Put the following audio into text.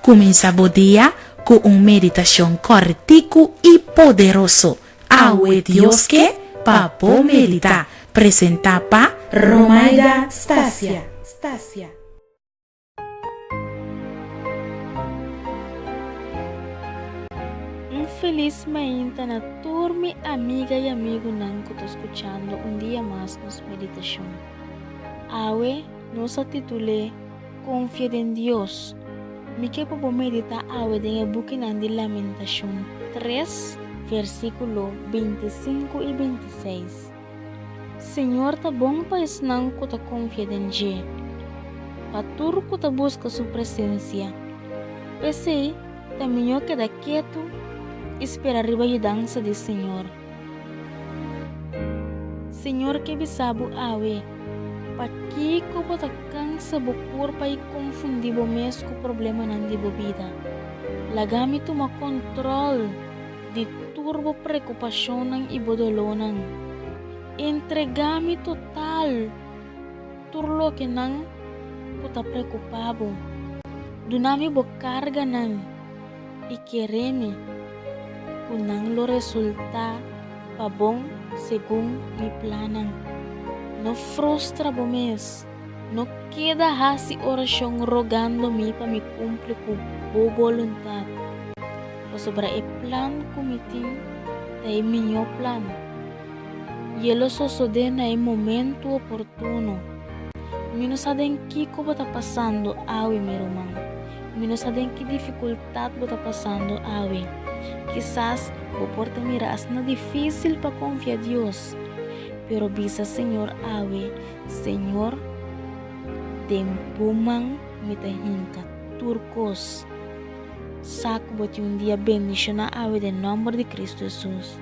Kuminsá bo dia ku un meditashon kòrtiku i poderoso. Awe Dios ke pa bo meditá. Presentá pa Romaida Stasia. Un felis mainta na tur mi amiga i amigunan ku ta skuchando un dia mas nos meditashon. Awe nos a titul'é Konfia den Dios. Mi ke pa bo meditá awe den e bukinan di Lamentashon tres, versíkulo 25 i 26. Señor ta bon pa esnan ku ta konfia den dje, pa tur ku ta buska su presensia. P'esei, ta mihó keda ketu i spera riba yudansa di Señor. Señor ke bisa bo awe, Pakiko bo ta kansa bo kurpa i konfundí bo mes ku problemanan di bo bida? Laga mi tuma kontròl di tur bo preokupashonnan i bo dolónan. Entregá mi total tur lokenan ku ta preokupá bo. Duna mi bo karganan i kere mi ku nan lo resultá pa bon segun mi plannan. No frustra bo mes. No keda hasi orashon rogando mi pa mi kumpli ku bo boluntat, pasobra e plan ku mi tin ta e mihó plan, i e lo sosodé na e momentu oportuno. Mi no sa den kiko bo ta pasando awe, mi ruman. Mi no sa den ki difikultat bo ta pasando awe. Kisas bo por ta mira asina difísil pa konfia Dios, pero bisa Señor awe, Señor, den bo man mi ta hinka tur kos. Sa ku bo tin un dia bendishoná awe den nòmber di Kristu Hesus.